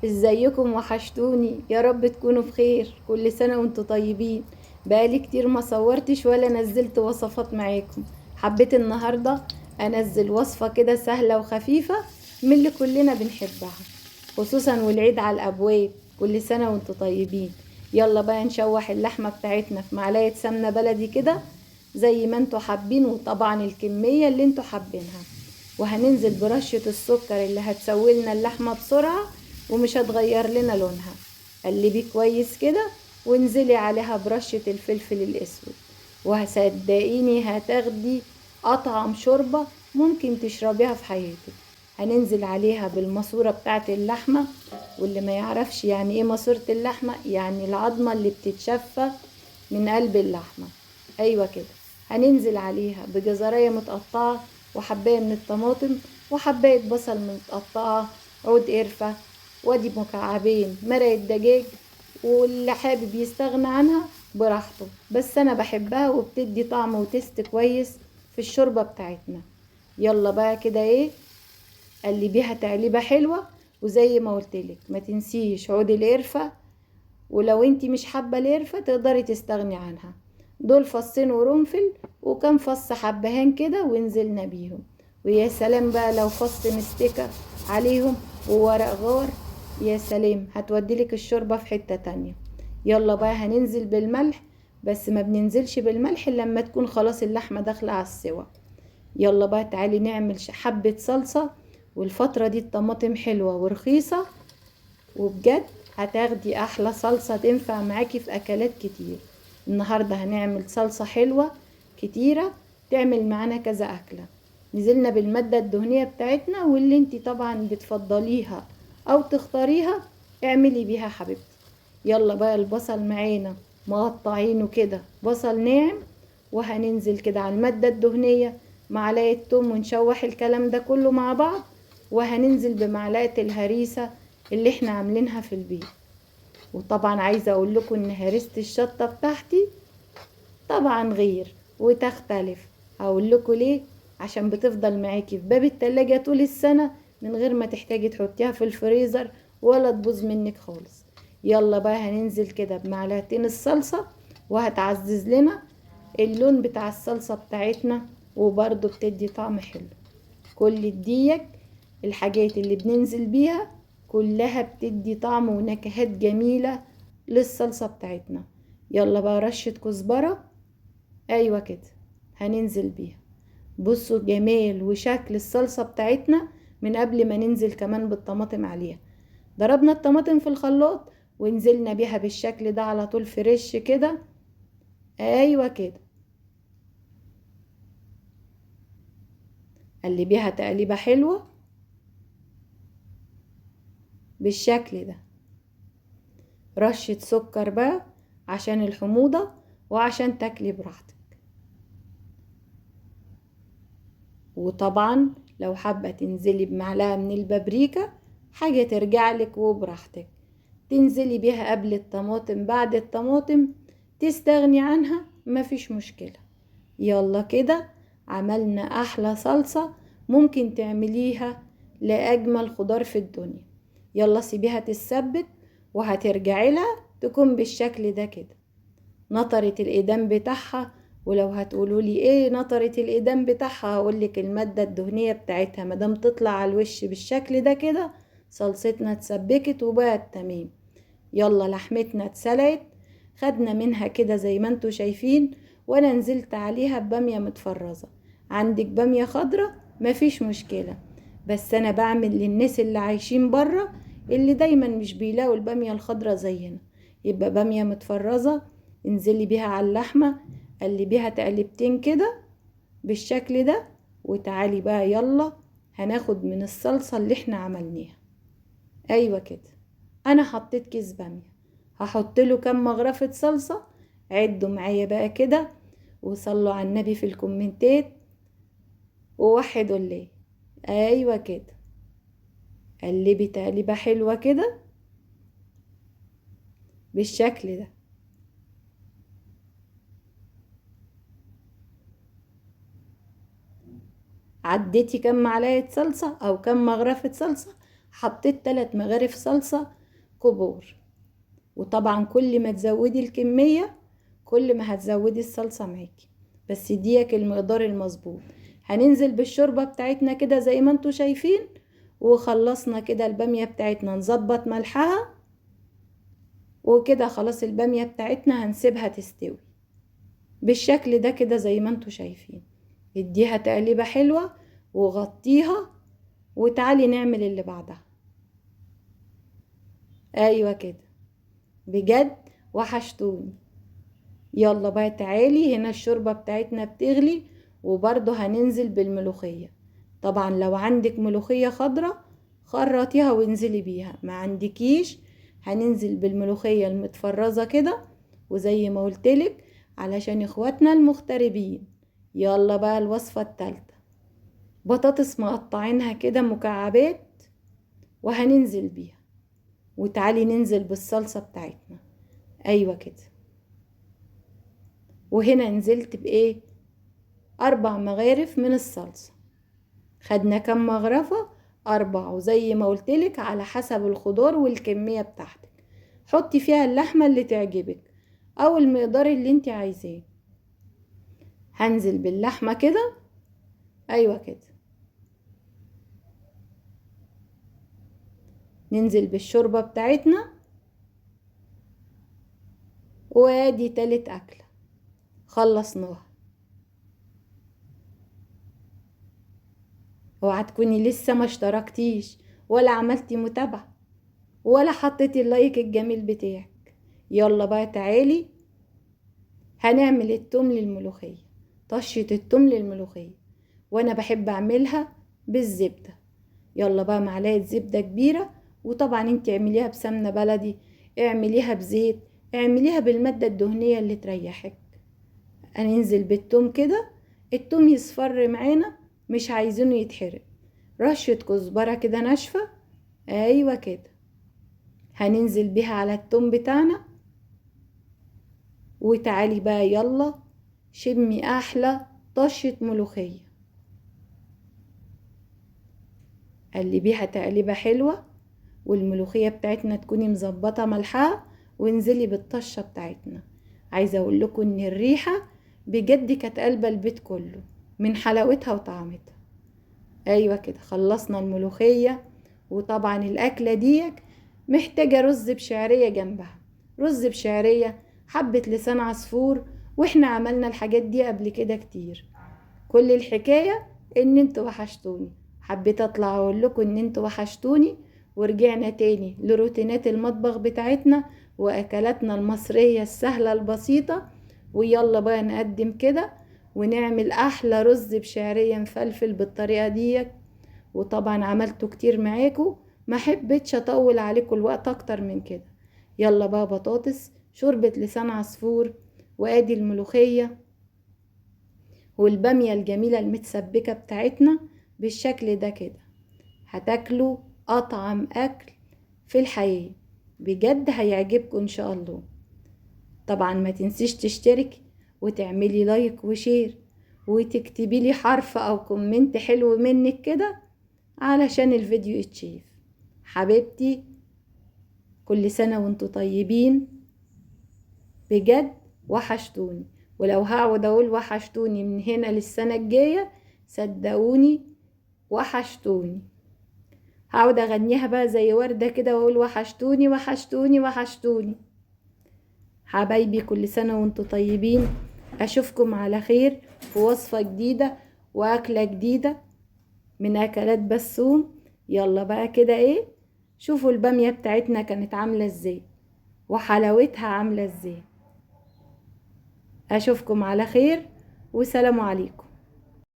ازيكم؟ وحشتوني، يا رب تكونوا بخير. كل سنة وانتوا طيبين. بقالي كتير ما صورتش ولا نزلت وصفات معاكم. حبيت النهاردة انزل وصفة كده سهلة وخفيفة من اللي كلنا بنحبها، خصوصا والعيد على الابواب. كل سنة وانتوا طيبين. يلا بقى نشوح اللحمة بتاعتنا في معلقة سمنة بلدي كده زي ما انتوا حابين، وطبعا الكمية اللي انتوا حابينها. وهننزل برشة السكر اللي هتسوي لنا اللحمة بسرعة ومش هتغير لنا لونها. قلبي كويس كده وانزلي عليها برشة الفلفل الاسود، وهصدقيني هتاخدي اطعم شوربة ممكن تشربيها في حياتك. هننزل عليها بالماسورة بتاعت اللحمة، واللي ما يعرفش يعني ايه ماسورة اللحمة، يعني العظمة اللي بتتشفى من قلب اللحمة. ايوه كده. هننزل عليها بجزراية متقطعة وحباية من الطماطم وحباية بصل متقطعة، عود قرفة، وادي مكعبين مرقة دجاج، واللي حابب يستغنى عنها براحته، بس انا بحبها وبتدي طعم وتست كويس في الشوربة بتاعتنا. يلا بقى كده ايه، قلبيها تقليبة حلوة. وزي ما قلتلك ما تنسيش عود القرفة، ولو انتي مش حابة القرفة تقدري تستغني عنها. دول فصين قرنفل وكم فص حبهان كده ونزلنا بيهم. ويا سلام بقى لو فص مستكة عليهم وورق غار، يا سلام هتوديلك الشوربة في حتة تانية. يلا بقى هننزل بالملح، بس ما بننزلش بالملح الا لما تكون خلاص اللحمة داخلة على السوا. يلا بقى تعالي نعمل حبة صلصة. والفترة دي الطماطم حلوة ورخيصة، وبجد هتاخدي أحلى صلصة تنفع معاكي في أكلات كتير. النهاردة هنعمل صلصة حلوة كتيرة تعمل معانا كذا أكلة. نزلنا بالمادة الدهنية بتاعتنا، واللي انتي طبعا بتفضليها أو تختاريها اعملي بيها حبيبتي. يلا بقى البصل معانا مقطعينه كده بصل ناعم، وهننزل كده على المادة الدهنية معلقة توم، ونشوح الكلام ده كله مع بعض. وهننزل بمعلقة الهريسة اللي احنا عاملينها في البيت. وطبعا عايزة اقول لكم ان هريسة الشطة بتاعتي طبعا غير وتختلف. هقول لكم ليه، عشان بتفضل معاكي في باب التلاجة طول السنة من غير ما تحتاجي تحطيها في الفريزر ولا تبوظ منك خالص. يلا بقى هننزل كده بمعلقتين الصلصة، وهتعزز لنا اللون بتاع الصلصة بتاعتنا، وبرضو بتدي طعم حلو. كل ديك الحاجات اللي بننزل بيها كلها بتدي طعم ونكهات جميلة للصلصة بتاعتنا. يلا بقى رشة كزبرة، ايوه كده هننزل بيها. بصوا جمال وشكل الصلصة بتاعتنا من قبل ما ننزل كمان بالطماطم عليها. ضربنا الطماطم في الخلاط ونزلنا بيها بالشكل ده على طول فريش كده، ايوه كده. قلبيها تقليبة حلوة بالشكل ده. رشة سكر بقى عشان الحموضة وعشان تاكلي براحتك. وطبعا لو حابة تنزلي بمعلقة من البابريكا حاجة ترجع لك وبراحتك، تنزلي بيها قبل الطماطم بعد الطماطم، تستغني عنها مفيش مشكلة. يلا كده عملنا أحلى صلصة ممكن تعمليها لأجمل خضار في الدنيا. يلا سيبيها تتسبك وهترجعي لها تكون بالشكل ده كده. نطرت الإدام بتاعها، ولو هتقولوا لي ايه نطرت الإدام بتاعها هقولك المادة الدهنية بتاعتها مادام تطلع على الوش بالشكل ده كده صلصتنا اتسبكت وبقت تمام. يلا لحمتنا اتسلقت، خدنا منها كده زي ما انتوا شايفين، وانا نزلت عليها ببامية متفرزة. عندك بامية خضرة مفيش مشكلة، بس انا بعمل للناس اللي عايشين برا اللي دايما مش بيلاقوا البامية الخضرة زينا. يبقى بامية متفرزة انزلي بيها على اللحمة، قلبيها تقلبتين كده بالشكل ده، وتعالي بقى يلا هناخد من الصلصة اللي احنا عملناها. ايوه كده، انا حطيت كيس بامية، هحط له كام مغرفة صلصة. عدوا معايا بقى كده وصلوا على النبي في الكومنتات ووحدوا الله. ايوه كده، قلبي تقليبة حلوة كده بالشكل ده. عديتي كام معلقة صلصة او كام مغرفة صلصة حطيت 3 مغارف صلصة كبار، وطبعا كل ما تزودي الكمية كل ما هتزودي الصلصة معاكي، بس ديك المقدار المظبوط. هننزل بالشوربة بتاعتنا كده زي ما انتوا شايفين، وخلصنا كده البامية بتاعتنا، نظبط ملحها وكده. خلاص البامية بتاعتنا هنسيبها تستوي بالشكل ده كده زي ما انتوا شايفين. اديها تقليبة حلوة وغطيها، وتعالي نعمل اللي بعدها. ايوه كده، بجد وحشتوني. يلا بقى تعالي، هنا الشوربة بتاعتنا بتغلي، وبرضه هننزل بالملوخية. طبعا لو عندك ملوخية خضرة خرطيها وانزلي بيها، ما عندكيش هننزل بالملوخية المتفرزة كده، وزي ما قلتلك علشان اخواتنا المغتربين. يلا بقى الوصفة التالتة، بطاطس مقطعينها كده مكعبات وهننزل بيها، وتعالي ننزل بالصلصة بتاعتنا. ايوه كده. وهنا نزلت بايه؟ 4 مغارف من الصلصة. خدنا كم مغرفة؟ 4، وزي ما قلتلك على حسب الخضار والكمية بتاعتك. حطي فيها اللحمة اللي تعجبك او المقدار اللي انت عايزاه. هنزل باللحمة كده، ايوه كده. ننزل بالشوربة بتاعتنا، وادي تالت اكلة خلصناها. اوعى تكوني لسه ما اشتركتيش ولا عملتي متابعة ولا حطيتي اللايك الجميل بتاعك. يلا بقى تعالي هنعمل التوم للملوخية، طشة التوم للملوخية، وانا بحب اعملها بالزبدة. يلا بقى معلقة زبدة كبيرة، وطبعا انت اعمليها بسمنة بلدي، اعمليها بزيت، اعمليها بالمادة الدهنية اللي تريحك. هننزل بالتوم كده، التوم يصفر معانا، مش عايزينه يتحرق. رشة كزبرة كده ناشفة، ايوه كده. هننزل بيها على التوم بتاعنا. وتعالي بقى يلا شمي احلى طشة ملوخية. قلبيها تقليبة حلوة، والملوخية بتاعتنا تكوني مظبطة ملحها، وانزلي بالطشة بتاعتنا. عايزة اقول لكم ان الريحة بجد كانت قلبة البيت كله من حلاوتها وطعمتها. ايوه كده، خلصنا الملوخية. وطبعا الاكلة ديك محتاجة رز بشعرية جنبها، رز بشعرية، حبة لسان عصفور، واحنا عملنا الحاجات دي قبل كده كتير. كل الحكاية ان انتوا وحشتوني، حبيت اطلع اقول لكم ان انتوا وحشتوني، ورجعنا تاني لروتينات المطبخ بتاعتنا واكلاتنا المصرية السهلة البسيطة. ويلا بقى نقدم كده ونعمل احلى رز بشعرية مفلفل بالطريقة ديت. وطبعا عملته كتير معاكم، ما حبيتش اطول عليكم الوقت اكتر من كده. يلا بقى بطاطس، شوربة لسان عصفور، وادي الملوخية والبامية الجميلة المتسبكة بتاعتنا بالشكل ده كده. هتاكلوا اطعم اكل في الحياة، بجد هيعجبكم ان شاء الله. طبعا ما تنسيش تشتركي وتعملي like و share وتكتبي لي حرف او comment حلو منك كده علشان الفيديو يتشاف. حبيبتي كل سنة وانتوا طيبين، بجد وحشتوني، ولو هقعد اقول وحشتوني من هنا للسنة الجاية صدقوني وحشتوني. هقعد اغنيها بقى زي وردة كده واقول وحشتوني وحشتوني وحشتوني. حبايبي كل سنة وانتوا طيبين، اشوفكم على خير في وصفة جديدة واكلة جديدة من اكلات بسوم. يلا بقى كده ايه، شوفوا البامية بتاعتنا كانت عاملة ازاي وحلاوتها عاملة ازاي. اشوفكم على خير وسلام عليكم.